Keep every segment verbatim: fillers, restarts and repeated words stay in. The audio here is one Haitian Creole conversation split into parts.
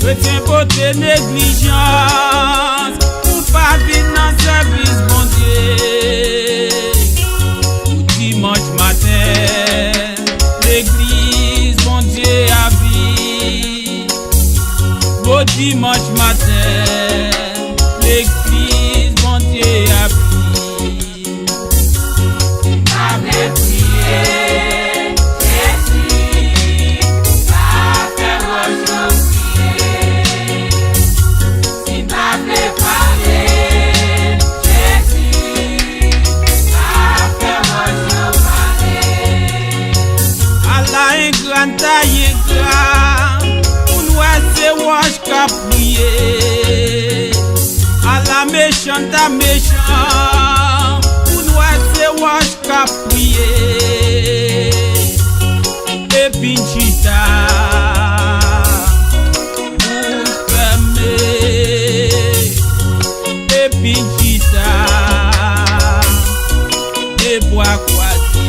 Kretyen pote neglijans pou pa vin nan sèvis Bondye. Pou dimanch maten, legliz Bondye ap vin. Gwo dimanch maten, legliz Bondye ap vin. Si m pa vle priye, Jezi, pa fè wòch yo priye. Si m pa vle pale, Jezi, pa fè wòch yo pale. Ala engra n ta engra, pou n wè se wòch k ap priye. Ala mechan n ta mechan, pou n wè se wòch k ap priye. Epi n chita, bouch fèmen. Epi n chita, de bra kwaze.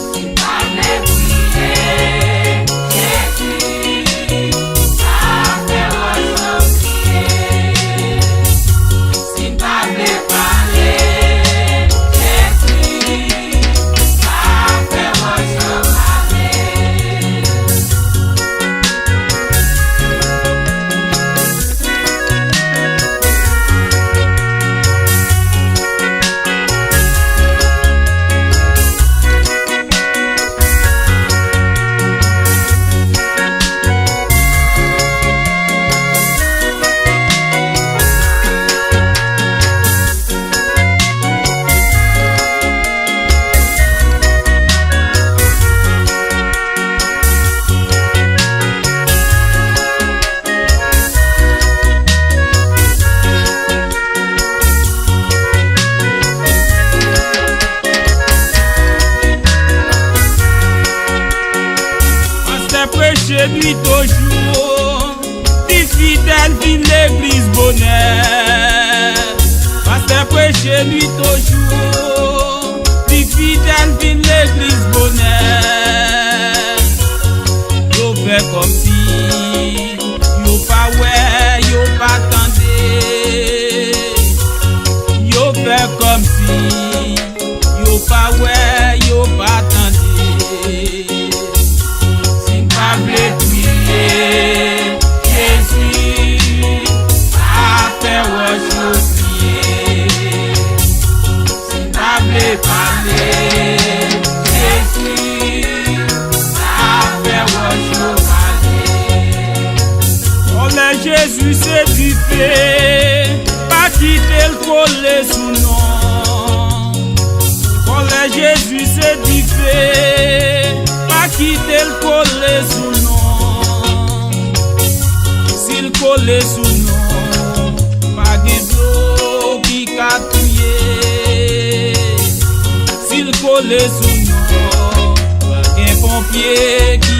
Si m pa vle priye, Jezi, pa fè wòch yo priye. Si m pa vle pale, Jezi, pa fè wòch yo pale. Pastè preche nwit ojou, pi fidèl vin legliz bonè. Pastè preche nwit ojou, pi fidèl vin legliz bonè. Yo fè kòmsi yo pa wè, yo pa tande. Yo fè kòmsi yo pa wè, yo pa tande. Si n pa vle priye, Jezi, pa fè wòch yo priye. Si n pa vle pale, Jezi, pa fè wòch yo pale. Kòlè Jezi se dife, pa kite l kole sou nou. Kòlè Jezi se dife, pa kite l kole sou nou. Si l kole sou nou, pa gen dlo ki ka touye. Si l kole sou nou, pa gen ponpye ki